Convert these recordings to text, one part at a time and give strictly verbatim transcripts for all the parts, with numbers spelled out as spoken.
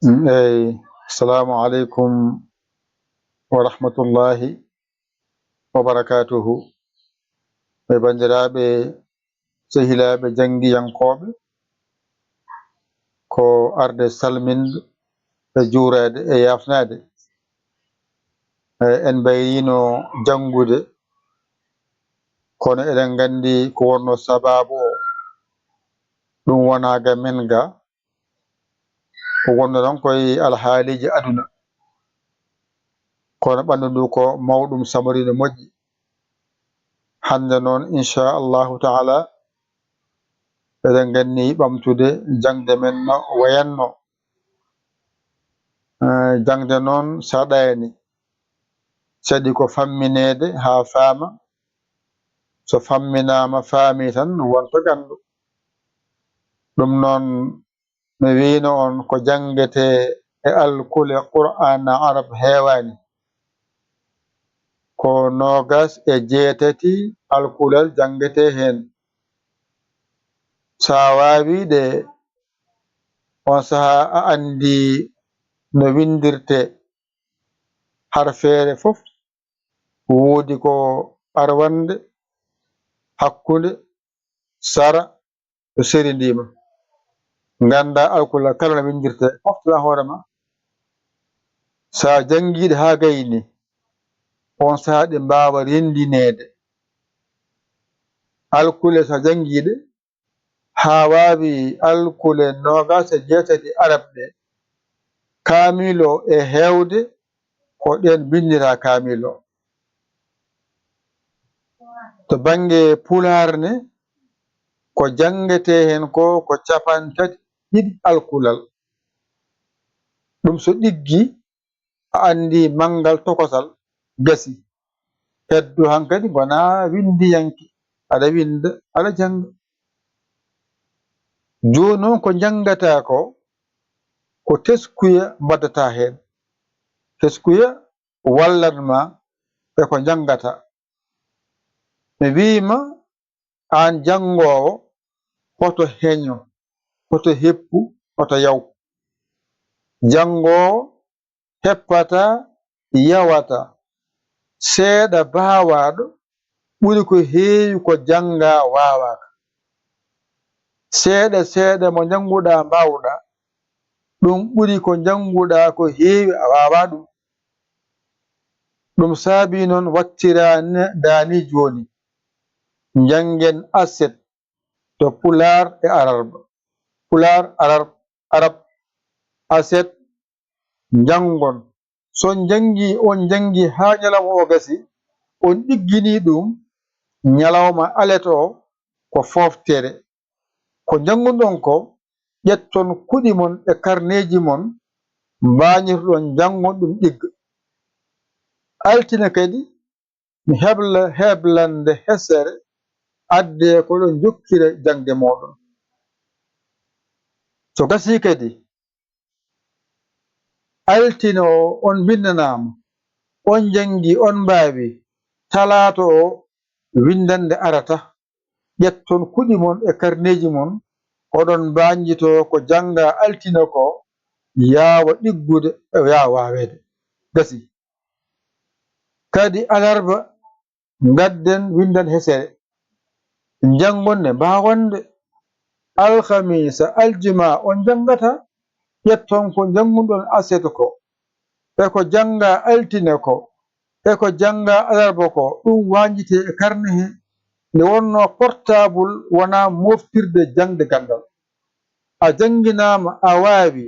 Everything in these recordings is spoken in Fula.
Eyi, assalamu aleykum wa rahmatullahi wa barakatuhu. E banndiraaɓe, sehilaaɓe janngiyankooɓe, ko arde salminde e juuraade e yaafnaade. E, en mbayriino janngude, kono eɗen nganndi ko wonno sabaabu o, ɗum wonaa ga men ga, ko wonno tan koye alhaaliiji aduna. Kono ɓanndu ndu ko mawɗum, samori no moƴƴi. Hannde noon, inchallahu taala, eɗen nganndi ɓamtude jaŋde men no wayanno. Eh, jaŋde noon saɗaani, saɗi ko fammineede haa faama. So famminaama, faami tan, wonta ganndo. Ɗum noon, mi wiyno on ko janngetee e alkule Qur'aana Arab heewaani. Ko noogas e jeetati alkulal janngetee heen. So a waawii ɗe, on sahaa a anndi no winndirtee. Harfeere fof woodi ko arwannde, hakkunde, sara, to serindiima. Nganndaa alkulal kala no winndirtee, moftoɗaa hoore ma. So a janngii ɗe haa gayni, on sahaa ɗe mbaawa renndineede. Alkule so a janngii ɗe, haa waawi alkule noogas e jeetati Arab ɗe, kaamil o e heewde ko ɗeen mbinndiraa kaamil o. To bannge Pulaar ne, ko janngetee heen ko, ko cappanɗe tati ɗiɗi alkulal. Ɗum so ɗiggi, a anndi manngal tokosal gasi. Heddo hankadi ngonaa winndiyanke, aɗa winnda, aɗa jannga. Jooni noon ko njanngataa ko, ko teskuya mbaɗataa heen. Teskuya wallat ma e ko njanngataa. Mi wii ma, aan janngoowo, hoto heño, hoto heppu, hoto yaw. Janngoowo heppataa, yawataa. Seeɗa baawaaɗo ɓuri ko heewi ko janngaa waawaaka. Seeɗa seeɗa mo njannguɗaa mbaawɗaa, ɗum ɓuri ko njannguɗaa ko heewi a waawaa ɗum. Ɗum saabii noon waɗtiraa ne daani jooni. Njanngen aset to Pulaar e Ararba. Pulaar, Arar-, Arab, aset, njanngon. So on njanngii, on njanngii haa ñalawma o gasi, on ɗigginii ɗum, ñalawma alet o ko fooftere. Ko njanngunɗon ko, ƴetton kuɗi mon e karneeji mon, mbaañirɗon njanngon ɗum ɗigga. Altine kadi, mi hebla heblannde hesere, addee ko ɗon njokkira jaŋde mooɗon. So gasii kadi, altine o on mbinnanaama, on njanngi, on mbaawi, talaata o winndannde arata. Ƴetton kuɗi mon e karneeji mon, oɗon mbaañjitoo ko janngaa altine ko, yaawa ɗiggude, yaawa waaweede. Gasii. Kadi alarba, ngadden winndan hesere. Njanngon nde, mbaawan nde. Alhamiisa, aljuma, on njanngataa. Ƴetton ko njanngunɗon aset ko, e ko janngaa altine ko, e ko janngaa alarba ko, ɗum waañjitee e karne he. Nde wonnoo portaabul wonaa moftirde jaŋde ganndal. A jannginaama, a waawi,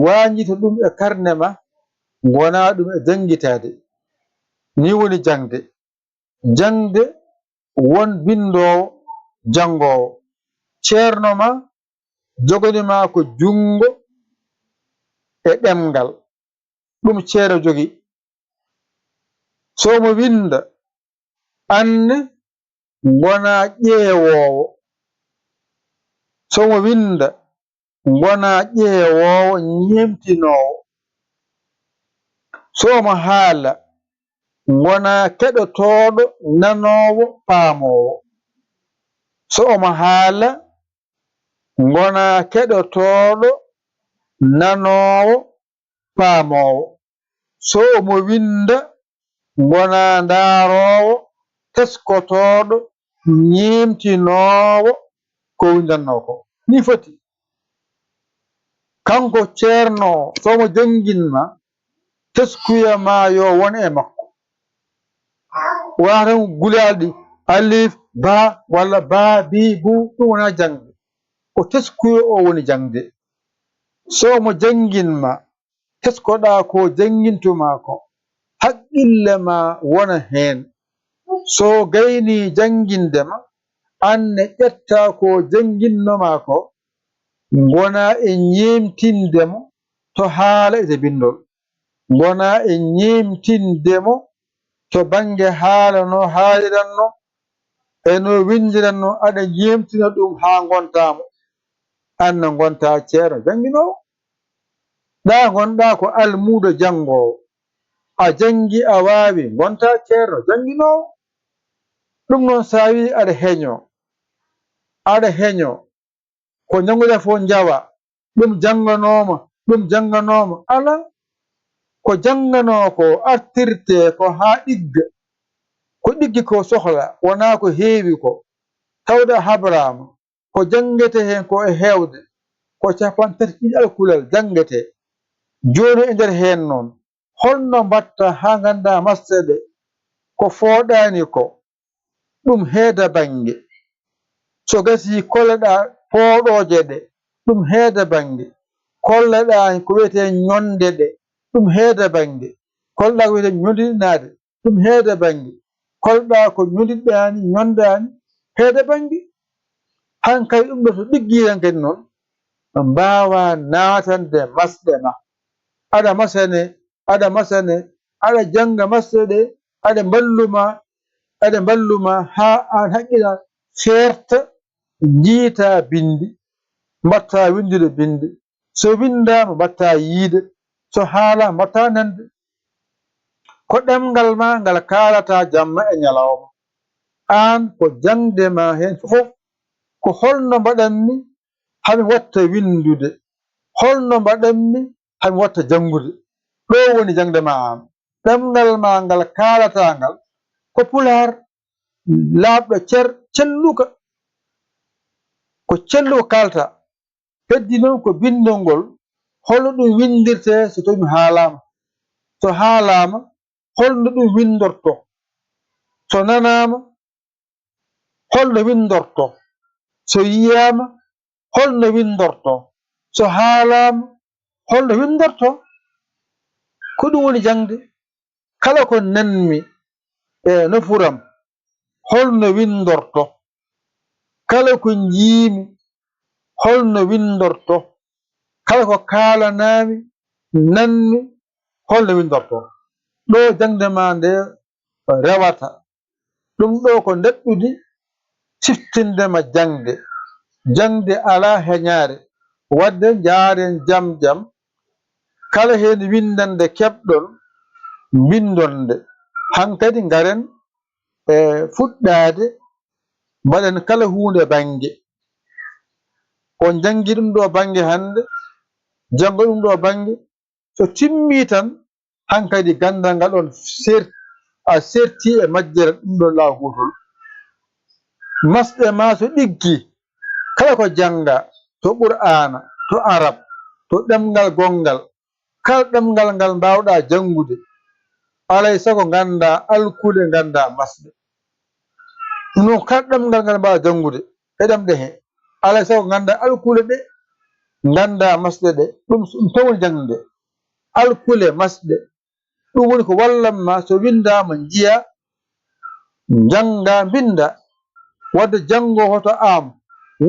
waañjito ɗum e karne ma, ngonaa ɗum e janngitaade. Nii woni jaŋde. Jaŋde, won binndoowo, janngoowo. Ceerno ma joganii ma ko junngo e ɗemngal. Ɗum ceerno jogii. So omo winnda, aan ne ngonaa ƴeewoowo. So omo winnda, ngonaa ƴeewoowo, ñeemtinoowo. So omo haala, ngonaa keɗotooɗo, nanoowo, paamoowo. So omo haala, ngonaa keɗotooɗo, nanoowo, paamoowo. So omo winnda, wonaa ndaaroowo, teskotooɗo, ñeemtinoowo ko winndannoo ko. Nii foti. Kanko ceerno o, so omo janngin ma, teskuya ma yo won e makko. Wata tan gulaaɗi alif, ba, walla ba, bi, bu, ɗum wonaa jaŋde. Ko teskuya o woni jaŋde. So omo janngin ma, teskoɗaa ko janngintu ma ko, haqqille ma wona heen. So gaynii jannginde ma, aan ne ƴettaa ko jannginno ma ko, ngonaa e ñeemtinde mo to haala e to binndol. Ngonaa e ñeemtinde mo to bannge haala no haaliranno e no winndiranno, aɗa ñeemtina ɗum haa ngontaa mo. Aan ne ngontaa ceerno jannginoowo. Ɗa ngonɗaa ko almuudo janngoowo. A janngi, a waawi, ngontaa ceerno jannginoowo. Ɗum noon, so a wii aɗa heñoo, aɗa heñoo, ko njannguɗaa fof njawa, ɗum jannganooma, ɗum jannganooma. Alaa, ko jannganoo ko artirtee ko haa ɗigga. Ko ɗiggi ko sohla, wonaa ko heewi ko. Tawde a habraama, ko janngetee heen ko e heewde, ko cappanɗe tati ɗiɗi alkulal janngetee. Jooni e nder heen noon, holno mbaɗta haa nganndaa masɗe ɗe ko fooɗaani ko, ɗum heeda bannge. So gasii kolleɗaa fooɗooje ɗe, ɗum heeda bannge. Kolleɗaa ko wiyetee ñonde ɗe, ɗum heeda bannge. Kolleɗaa ko wiyetee ñondiɗinaade, ɗum heeda bannge. Kolleɗaa ko ñondiɗaani, ñondaani, heeda bannge. Hankadi ɗum ɗo so ɗiggii hankadi noon, mbaawaa naatande masɗe ma. Aɗa masane, aɗa masane, aɗa jannga masɗe ɗe, aɗa mballuma, aɗa mballuma haa aan haqqila feerta, njiyta binndi, mbaɗta winndude binndi. So winndaama, mbaɗta yiyde. So haalaama, mbaɗta nande. Ko ɗemngal ma ngal kaalata jamma e ñalawma. Aan ko jaŋde ma heen fof. Ko holno mbaɗanmi haa mi watta winndude? Holno mbaɗanmi haa mi watta janngude? Ɗo woni jaŋde ma aan. Ɗemngal ma ngal kaalata ngal ko pulaar, laaɓɗo cer, celluka. Ko celluka kaalta. Heddi noon ko binndol ngol, holno ɗum winndirtee so tawii ɗum haalaama? So haalaama, holno ɗum winndortoo? So nanaama, holno winndortoo? So yiyaama, holno winndortoo? So haalaama, holno winndortoo? Ko ɗum woni jaŋde. Kala ko nanmi e nofuru am, holno winndortoo? Kala ko njiimi, holno winndortoo? Kala ko kaalanaami, nanmi, holno winndortoo? Ɗo jaŋde ma nde rewata. Ɗum ɗo ko ndaɗɗudi siftinde ma jaŋde. Jaŋde alaa heñaare. Waɗde njaaren jam jam. Kala heen winndannde keɓɗon, mbinndon nde. Hankadi ngaren e fuɗɗaade, mbaɗen kala huunde bannge. On njanngi ɗum ɗo bannge hannde, janngo ɗum ɗo bannge. So timmii tan, hankadi ganndal ngal on ser-, a serti e majjere ɗum ɗon laawol gootol. Masɗe ma so ɗiggi, kala ko jannga to Qur'aana, to Arab, to ɗemngal gonngal, kala ɗemngal ngal mbaawɗaa janngude, alay sago nganndaa alkule, nganndaa masɗe. Ɗum noon, kala ɗemngal ngal mbaawɗaa janngude e ɗemɗe he, alay sago nganndaa alkule ɗe, nganndaa masɗe ɗe. Ɗum, ɗum tan woni jaŋde nde. Alkule, masɗe. Ɗum woni ko wallan ma so winndaama njiya, njannga, mbinnda. Wadde janngo hoto am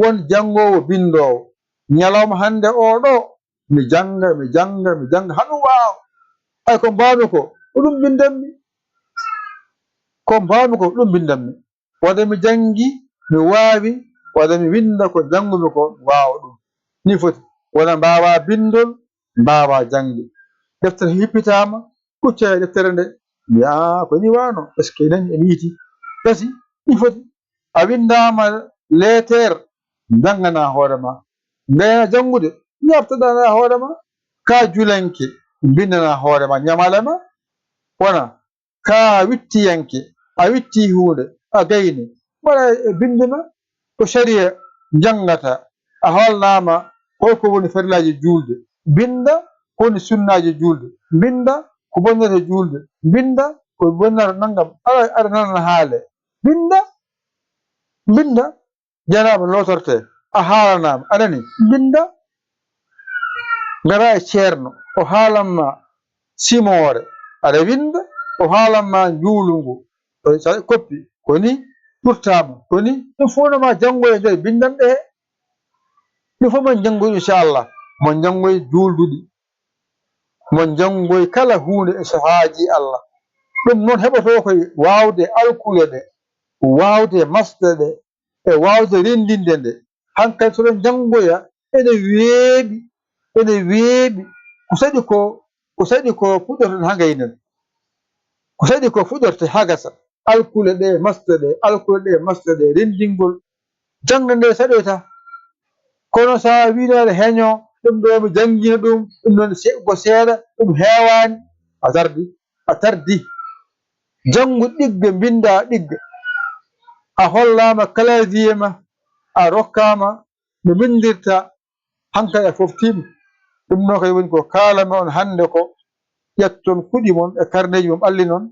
won janngoowo binndoowo. Ñalawma hannde o ɗo, mi jannga, mi jannga, mi jannga, haa ɗum waawa. Ay, ko mbaawmi ko, ko ɗum mbinndanmi. Ko mbaawmi ko, ko ɗum mbinndanmi. Wata mi janngi, mi waawi, wata mi winnda ko njanngumi ko, mi waawa ɗum. Nii foti. Wona mbaawaa binndol, mbaawaa jaŋde. Deftere hippitaama, kuccaa e deftere nde. Mbiyaa, "Aa, ko nii waano? Est-ce que nani emi yiiti?" Gasi, nii foti. A winndaama leeter, njannganaa hoore ma. Ngayna janngude, Ñaabtoɗaa hoore ma. Ka julanke, mbindanaa hoore ma ñamaale ma. Wona ka wittiyanke, a witti huunde, a gayni, mbaɗa e binnde ma. Ko sariya njanngata, a haalnaama ko ko woni farillaaji juulde, mbinnda ko woni sunnaaji juulde, mbinnda ko bonnata juulde, mbinnda ko bonnata nanngam, aɗa, aɗa nana haale, mbinnda, mbinnda. Janaaba lootortee, a haalanaama, a nani, mbinnda. Ngara e ceerno, o haalan ma simoore, aɗa winnda, o haalan ma njuulu ngu, o sa-, koppi, ko ni, ɓurtaama, ko ni, ɗum fof no ma janngoye nder binndanɗe he. Ɗum fof mon janngoy, inchallah, mon janngoy juulduɗi, mon janngoy kala huunde e so haaji Allah. Ɗum noon heɓotoo koye waawde alkule ɗe, waawde masde ɗe, e waawde renndinde nde. Hankadi so ɗon janngoya, ene weeɓi, ene weeɓi. Ko saɗi ko, ko saɗi ko fuɗɗoto haa gaynen. Ko saɗi ko fuɗɗorte haa gasa. Alkule ɗe masde ɗe, alkule ɗe masde ɗe, renndingol. Jaŋde nde saɗoyta. Kono so a wiino aɗa heñoo, ɗum ɗo mi janngina ɗum, ɗum noon se-, ko seeɗa, ɗum heewaani. A tardi, a tardi. Janngu ɗigga, mbinnda ɗigga. A hollaama casier ma, a rokkaama no mbinndirta, hankadi a foftiima. Ɗum noon kadi woni ko kaalami on hannde ko, ƴetton kuɗi mon e karneeji mon ɓallinon,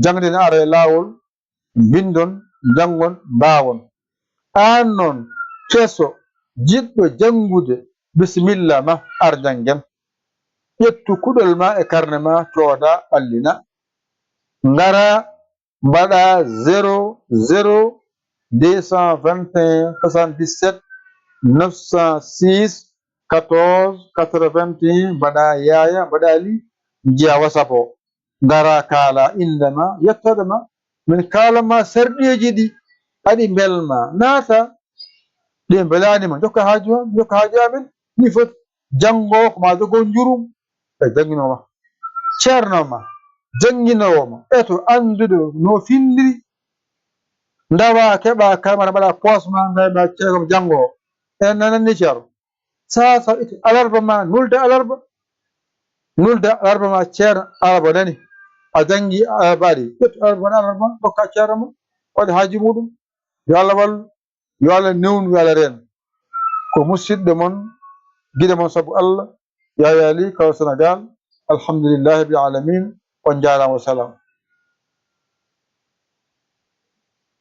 jaŋde ne ara e laawol, mbinndon, njanngon, mbaawon. Aan noon keso, jiɗɗo janngude, bisimilla ma, ar njanngen. Ƴettu kuɗol ma e karne ma, cooda, ɓallina. Ngara, mbaɗa zéro zéro deux cent vingt et un soixante-dix-sept neuf cent six quatorze quatre-vingt-un, mbaɗa Yaaya, mbaɗa Li, njiya WhatsApp o. Ngara kaala innde ma, yettoode ma. Min kaala ma sarɗiiji ɗi, aɗi mbel ma. Naata, ɗi mbelaani ma. Jokka haaju ma, jokka haaju amen. Ni foti. Janngo ko ma jogo njurum. E jannginoo ma. Ceerno ma. Jannginoowo ma. Eto anndude no findiri. Ndawa keɓa kamara mbaɗa poos ma, ngay ma ceerno janngo. En nanani ceerno. Sa, sa itti alarba ma, nulda alarba. Nulda alarba ma, ceerno alarba nani. A janngi alarba ari. Ƴettu alarba ma, alarba ma, kokka ceerno ma. Waɗi haaju muɗum. Yo Allah wallu. Yo Allah newnu, yo Allah reen. Ko musidɗo mon, giɗo mon sabu Allah, Yaya Ly, Kaolack Sénégal. Alhamdulillahi rabbil alamin. On njaaraama, wa salaam.